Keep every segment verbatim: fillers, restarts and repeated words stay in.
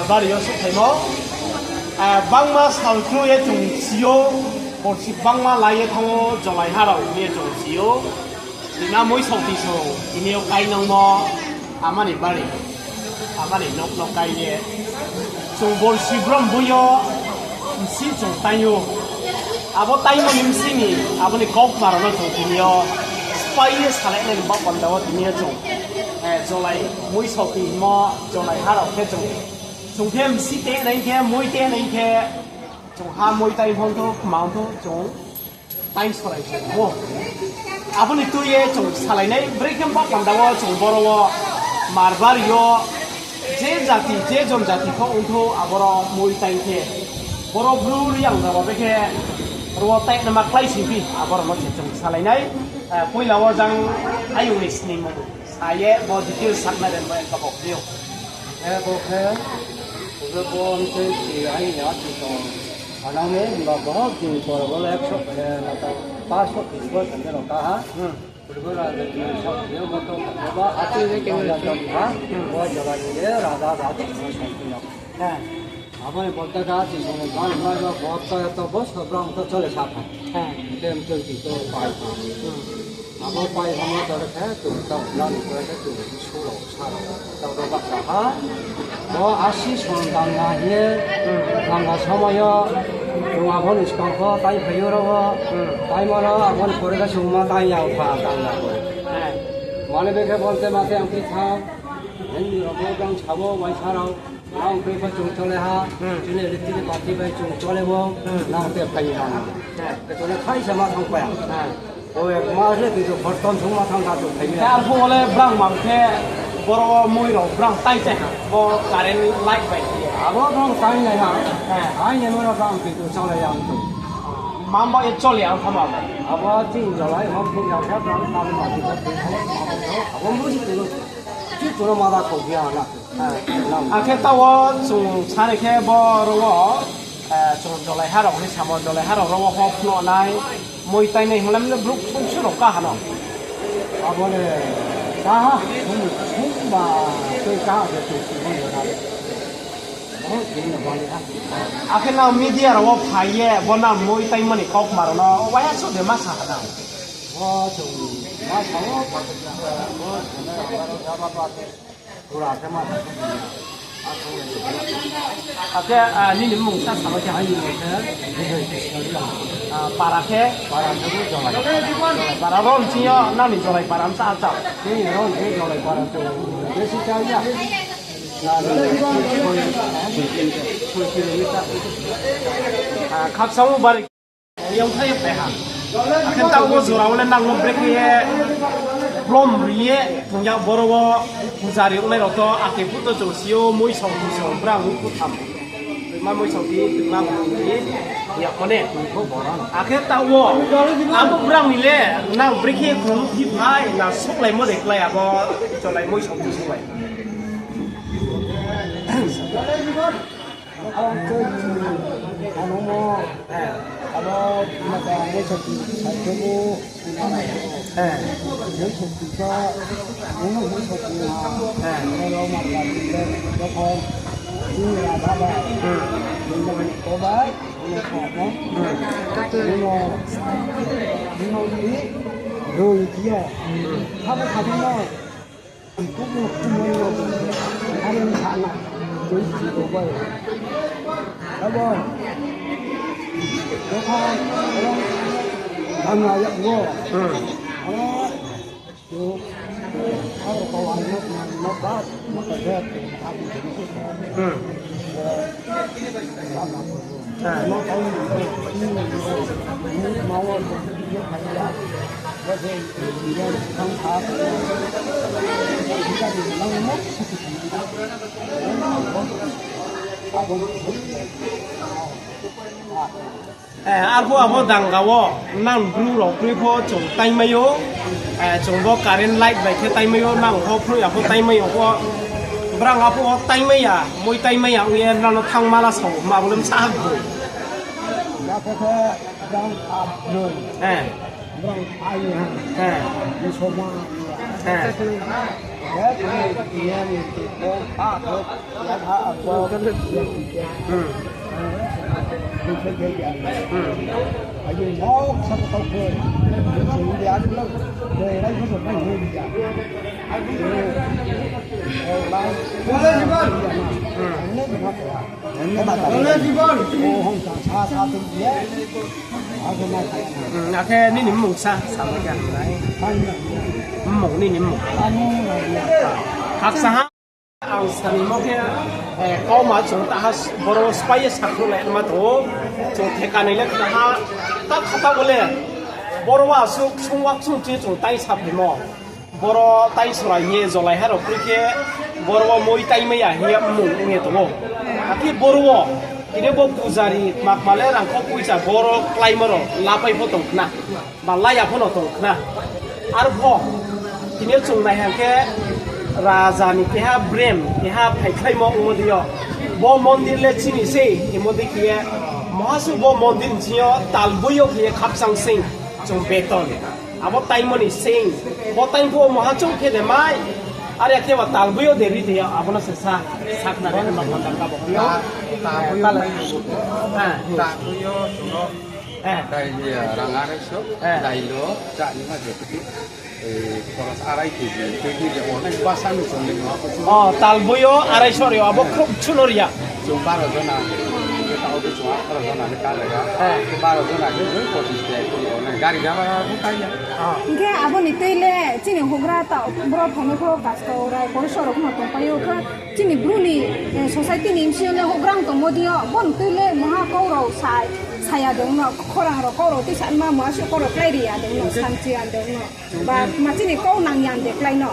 Bari yo souhphaimo, ah, bangma sal kru ye chung si ou, borsi bangma lai ye thanng ou, jolai ha rao hing ye chung si ou. Tina moi saohti song, tini yo kainangmo, amani bari, amani nouh no kai ye. Chung borsi brom boi yo, bsi chung tai ou. Abo taimo ni bsi ni, abo ni kaukma rao no chung tini yo, sphái ye salai nai ni baoh panda wo tini yo chung, eh, jolai, moi saohti hingmo, jolai ha rao khe chung. Chung khe bsi te nai khe, moi te nai khe, chung ha moi tai hon thou, kma hon thou, chung tai sorai se ou. Abo ni tui ye chung salai nai, brekhe baoh panda wo chung boro wo Marbari yo je jati, je jonjati pho ong thou, aboro moi tai khe, boro Bru Reang rao bai khe, ro wo tai nama klái sing phi, aboro no se chung salai nai. Eh, poila wo jang ayong ni sningmung sa ye bo details saknai rao no kabo phi ou. Eh, bo khe, bo khe bo mtui si aini ati tong. Anang ni, himba bohok din por bo le ekso, eh, nata, paso tin bo sande no kaha. Hmm. Purbo raja ni sok ni bo to, bo ba ati ni raja to ha. Hmm. Bo jala ni le raja raja ni sok ni no. Heh. Abo ni bo ta ka ati song ni ban ban bo to to bo so brang to chole sa pha. Heh. Dem to ti to pai. Hmm. Abo pai hamo dor khe chung tang nani kore khe chung suro saro tang ro bak ha. Bo asi son danga hing ye, danga somoi yo chung abo ni skang pho tai phai ou ro wo, tai ma ro abo ni kore khe chung ma tai ya pha danga bo. Mane bekhe bolte mate ang phi tha, hini rao bo dang sabo waisa rao. Nang tui pho chung chole ha, chini electric party bai chung chole bo, nang te phai ha. Te chole phai se ma thang pai. O ek mas le tui to khortom sung ma thang da chung phai mi. Arphuh wo le brang mang khe, boro wo moi rao brang tai chai ha, bo current light bai khe. Abo brang tai nai ha, tai nai mo no brang tui to chole ya ang to. Mam ba ye chole ang thama ba. Abo ching jolai, hor phung ya khe brang tai ma tui to tui thama. Abo mo si tui to, tui to ma da kho ya na. Akhe taoh wo chung sani khe boro wo, eh, chung jolai ha rao ni samo jolai ha rao ro wo hor phnuh nai, moi tai nai hing lam le brouh sungsu rao kaha no. Abo le kaha, sung, sung ba, tei kaha de tei sung ba. Akhe nang media rao wo phai ye, bo nang moi tai mani kaukma rao no, waiha suh de ma sa ha nang. Bo chung ma sa wo, bo chung na rao ba ba. Akhe, ah, nini mmung sa samo khe ha? Aini mmung khe Bijoy Krisna Reang. Ah, para khe? Para khe bo Jolai. Jolai para ro nching yo nani Jolai para msa achao? Chini ro nching Jolai para to besi cha ya. Nani soi, soi kilometer. Ah, khakchang wo bari. Yong thai ye pai ha. Akhe taoh wo jora wo le nang no brekhe ye brom ri ye, tong ya boro wo puja ri ongnai rao to, ake phuh to chung si ou, moi song, moi song, brang wo phuh tham. Tui ma moi song ti, tui ma brom ri ye, ya kho ne. Akhe taoh wo, abo brang ni le, nang brekhe ye khrung phi phai, na suklaimo de klái abo, cholai moi song ti suklai. Abo choi ni, ano mo, abo mata mo choti, sai khe bo, mo choti sa, mo mo choti na, abo mata ni le, dokhon, ni ra ba ba, ni mo ko ba, mo ko ba, ni mo, ni mo ni, do ni ki ya, ha ba ha ba mo. Eh, arphuh abo danga wo nang bru rao kroi pho chung taimai ou, eh, chung bo current light bai khe taimai ou, nang pho phnuh ya pho taimai ou pho, brang arphuh wo taimai ya, moi taimai ya ong ye nang no thanngma la sao, ma bo le bsa ha boi. Eh. Eh. Akhe nini mmung sa, sa mai khe hamnai. Mmung, nini mmung. Khaksa ha. Ang sanimo khe, eh, kauma chung taha boro spai ye sakhruh lai ma tong ou. Chung theka nai le khna ha, ta khata bo le. Boro wa su sung wa sung chi chung tai saphaimo. Boro tai sora hing ye jolai ha rao kri khe, boro wo moi tai mai ya hing ye mmung ong ye tong ou. Akhe boro wo, tini bo pujari, kma kma le rangkho poicha boro kláimo rao lapai pho tong khna. Ba laya pho no tong khna. Arpho, tini chung nai hang khe, raja ni keha brem, keha phaikhlaimo ongmo dei yo. Bo mondir le chini sei, hingmo dei khe ye, mahasu bo mondir ni sing yo, talboi yo khe ye khakchang sing, chung beton. Abo taimo ni sing, bo taimo pho maha chung khe de mai, are khe ba talboi yo de ri de yo, abo no se sa, sakna de ma panda ka bo. Ta-, talboi yo, talboi yo, chung no, eh, dai, eh, rang arai so, eh, dai lo, chá ni ma je. Eh, khoros arai kg, tui kg online basa ni chung ni ma. O, talboi yo arai so ri, abo khrouh chu no ri ya. Chung baro jona, ta obo chung atharo jona ni ka lai ya. Eh. Baro jona ni chung pochis kg online. Gari gaba bo kai ya. Ah. Hing khe abo ni tui le chini houhgra ta boro phainai pho kaskau rai, porisor rao pho no tongpai ou khe chini Bru ni, eh, society ni bsing yo le houhgra tongmo dei yo, bo ni tui le maha kau rao sa, saya de no, khorang rao kau rao tui sa ma, maha su kau rao klái ri ya de no, sanchi ya de no. Ba, ma chini kau nang ya de klái no.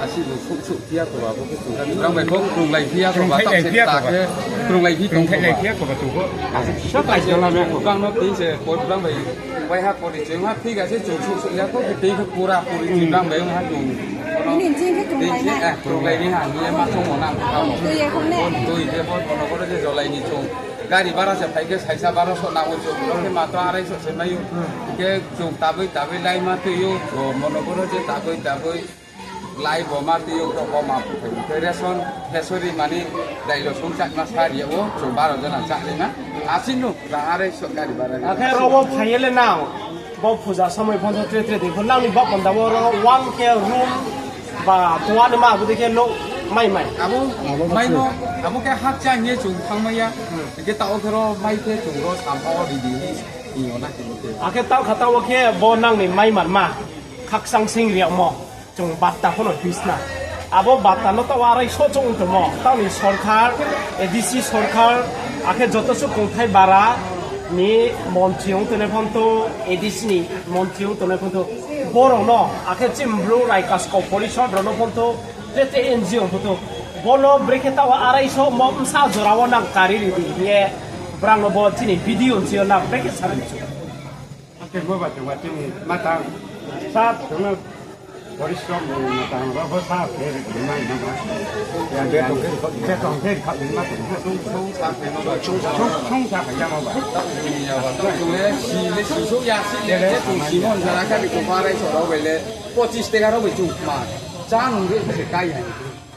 Asi bo suh suh phi ya kho ba, bo khe chung brang bai kho krunglai phi ya kho ba, krunglai phi ya kho ba. Krunglai phi tong kho ba. Asi sa tai jala me kho. Bang no tei se, brang bai, bai ha pori chung ha, thik ase chung suh suh ya kho, tei khe pura pori chung brang bai ha chung. Ini jing khe krunglai na. Eh, krunglai ni ha, ni ma chung mo nang kho. Tui ye kho ne. Tui ye bo, kono kono je jolai ni chung. Gari bara se phai khe saisa baro so nang ou chung, boro khe matro arai so se mai ou. Hing khe chung taboi taboi lai ma tui ou, o mono boro je taboi taboi lai bo ma tui ou, to ko ma phu phai. Hing khe ration, hesori mani dailo song chak ma sa ri ou, chung baro jona chak ri na. Asi nu, rang arai so gari bara. Akhe ro wo phai ye le nang. Bo puja somoi pho tre tre dei pho nang ni bapanda wo ro one khe room ba tuanima abo dei khe nouh mai mai. Abo mai no, abo khe hakcha hing ye chung thanngmai ya. Hing khe taoh khe ro mai khe chung ro sampha wo ri di hing yo na khe bo khe. Akhe taoh kha taoh wo khe bo nang ni mai manma khakchang sing ri yagmo. Chung batta pho no hisna. Abo batta no taoh arai so chung tongmo. Taoh ni sorkar, A D C sorkar, akhe joto suh kongthai bara ni montri ong tongnai pho tho, A D C ni montri ong tongnai pho tho. Borok no, akhe chini Bru Rai Kaskau Porishod rao no pho tho, tre tre N G O pho tho. Bono brekhe taoh arai so mo bsa jora wo nang kari ri di hing ye, brang no bo chini video ni sing yo nang brekhe sa ri chung. Akhe bo ba chung ba chini matang sa chung no porishrom ni matang ba bo sa khe ri ni ma ni ma. Ya betong khe, betong khe kha ni ma chung. Chung, chung sa khe no ba, chung, chung, chung sa khe ya ma ba. Chung ya ba, chung le si le si so ya si le, chung si mon jora kha ni ko ba rai so rao bai le, pochis teka rao bai chung ma. Cha nung je se kai ya.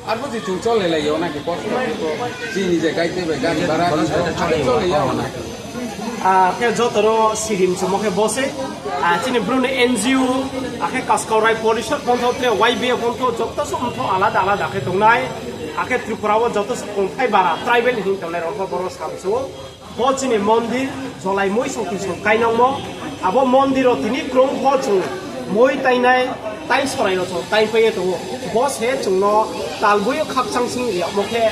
Arphuh se chung chole lai yo na khe kosto khe ko. Chini je gaite bai gari bara ni so, arphuh chole ya na khe. Ah, khe joto no sirim chumo khe bo se. Ah, chini Bru ni N G O, akhe Kaskau Rai Porishod pho tho, tre Y B A pho tho, joto suh mtho alada alada khe tongnai. Akhe Tripura wo joto suh kongthai bara, tribal hing tongnai rao pho boro samsu. Bo chini mondir, jolai moi song kisong kainangmo, abo mondir wo tini krung pho chung moi tainai, tai sorai rao chung taipai ye tong ou. Bo se chung no talboi yo khakchang sing ri yagmo khe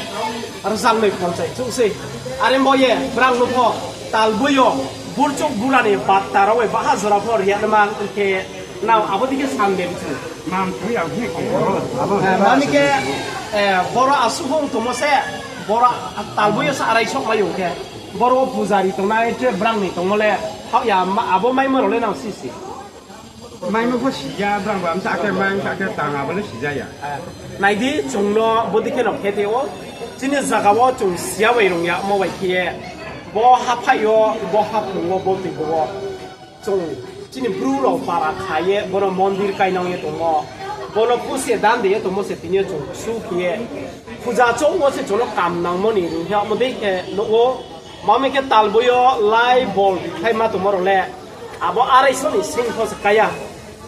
rjang noi ponchai chuh sei. Are bo ye brang no pho talboi yo burchuk bura ni batta rao bai baha jora pho ri ya naima khe nang abo dei khe san de bchung. Nang thui ang hi khe abo. Eh, mani khe, eh, boro asuh ong tongmo se, boro talboi yo sa arai sok mai ong khe. Boro wo pujari tongnai, tre brang ni tongmo le, hao ya ma, abo maimo rao le nang sisi. Maimo pho si ya, brang ba msa khe mai, msa khe tang, abo le si ya ya. Eh, nai di, chung no bo dei khe no khe te ou. Chini zaga wo chung si ya bai rung ya, mo bai khe ye. Bo haphaih yo, bo haphung wo, bo tui bo wo. Chung chini Bru rao para kha ye, bono mondir kainang ye tongmo. Bo no puse dan de ye tongmo se tini yo chung su khe ye. Puja chouh wo se chung no kam nangmo ni ri hingmo dei khe nuh ou. Mami khe talboi yo lai bol ri khlaima tongmo rao le. Abo arai so ni sing pho se kaya.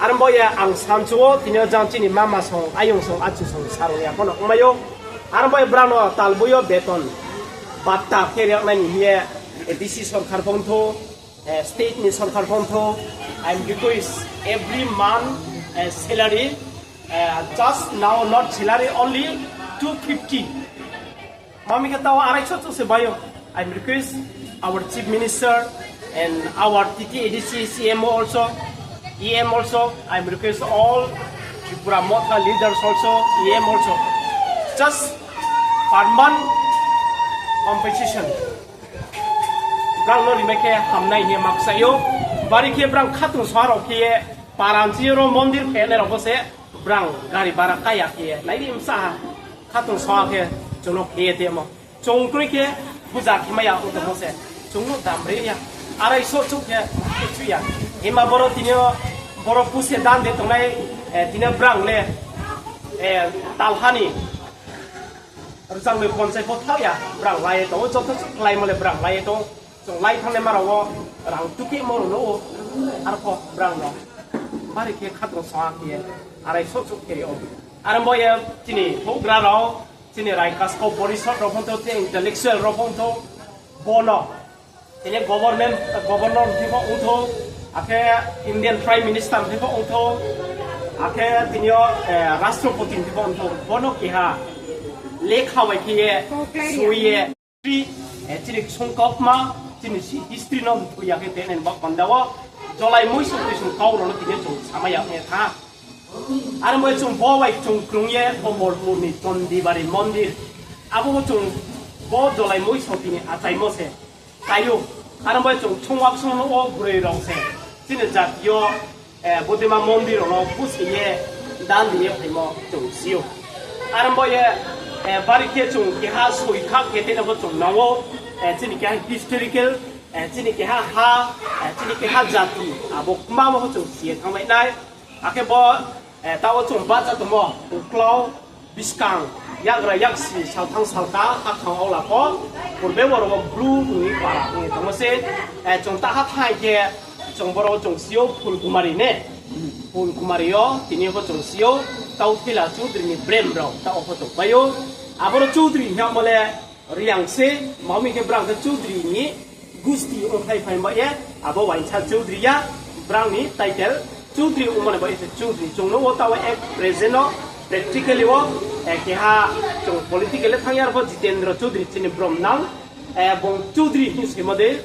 Are bo ye ang samchu ou tini yo jang chini mama song, ayong song, achu song, sarung ya pho no ongmai ou. Are bo ye brang no talboi yo beton batta khe riak nai ni hing ye, eh, D C sorkar pho ongthou, eh, state ni sorkar pho ongthou, I am request every month, eh, salary, eh, just now not salary, only two fifty. Mami khe tao arai so chouh se bai ou. I am request our Chief Minister and our T T A D C C M O also, E M also, I am request all Tripura Motha leaders also, E M also. Just per month compensation. Brang no rimai khe hamnai hing ye ma kchai ou. Bari khe brang khatung soha rao khe ye paranchi ro mondir phainai rao pho se brang gari bara kaya khe ye nai di msa ha. Khatung soha khe chung no khe ye temo. Chung kroi khe puja khe mai ya ong tongmo se. Chung no dam ri ya. Arai so chouh khe ma khe chu ya. Hima boro tini yo boro puse dan de tongnai, eh, tini yo brang le, eh, talha ni rchang noi ponchai pho thaoh ya, brang lai ye tong ou, joto chouh khlaimo le brang lai ye tong ou. Chung lai thanngnai ma rao wo rang tukemo rao no ou, arpho brang no bari khe khatung soha khe ye, arai so chouh khe ri ou. Are bo ye chini houhgra rao, chini Raikasko Porisod rao pho ongthou, chini intellectual rao pho ongthou, bo no tini government, governor thing pho ongthou, akhe Indian Prime Minister thing pho ongthou, akhe tini yo, eh, Rashtrapati thing pho ongthou, bo no keha lekha bai khe ye, sui ye, eh, chini ksung kautma, chini si history no mthui ya khe tenai ba panda wo, jolai muiso tuisung kau rao no tini yo chung samai ya ong ye tha. Are bo chung bo bai chung krung ye Omorpur ni Chondibari mondir. Abo bo chung bo jolai muiso tini achaimo se. Taiyou. Are bo chung chungwak song no wo broi rao se. Chini jati yo, eh, bodima mondir rao no puse ye dan di ye phaimo chung si ou. Are bo ye, eh, bari khe chung keha soi kha khe tei no bo chung nang ou, eh, chini keha historical, eh, chini keha ha, eh, chini keha jati, abo kma bo chung si ye thanngmai nai. Akhe bo, eh, taoh wo chung bahcha tongmo, uklau, buskang, yagra yaksi, salthang salka, hakhang aola pho, purbe boro wo Bru tongni para ong ye tongmo se, eh, chung taha thai khe, chung boro chung si ou Phulkumari ne, Phulkumari yo, tini yo pho chung si ou, tau thela Choudhury ni brem rao, taoh wo pho tongpai ou, aboro Choudhury hingmo le, Reang se, mami khe brang khe Choudhury ni gusti ongkhlai phai ba ye, abo uaingsa Choudhury ya, brang ni title Choudhury ongmo ni ba ye se Choudhury. Chung no wo taoh wo ek present no practically wo, eh, keha chung political le thanng ya, aro pho Jitendra Choudhury chini brom nang, eh, bung Choudhury hing soimo dei,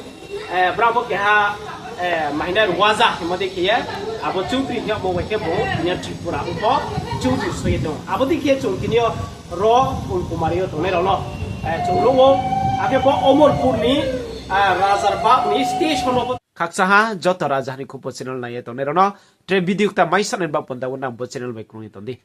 eh, brang pho keha, eh, mahinai waja hingmo dei khe ye, abo Choudhury hing yagmo bai khe bung tini yo Tripura ong pho Choudhury soi ye tong. Abo dei khe chung tini yo ro Phulkumari yo tongnai rao no, eh, chung nuh ou, akhe bo Omorpur ni, eh, Rajar Bagh ni station wo pho. Khakchang ha joto Raja Hani Khupo channel nai ye tongnai rao no, tre video kta mai sanai ba panda wo nang bo channel bai krung ye tong di.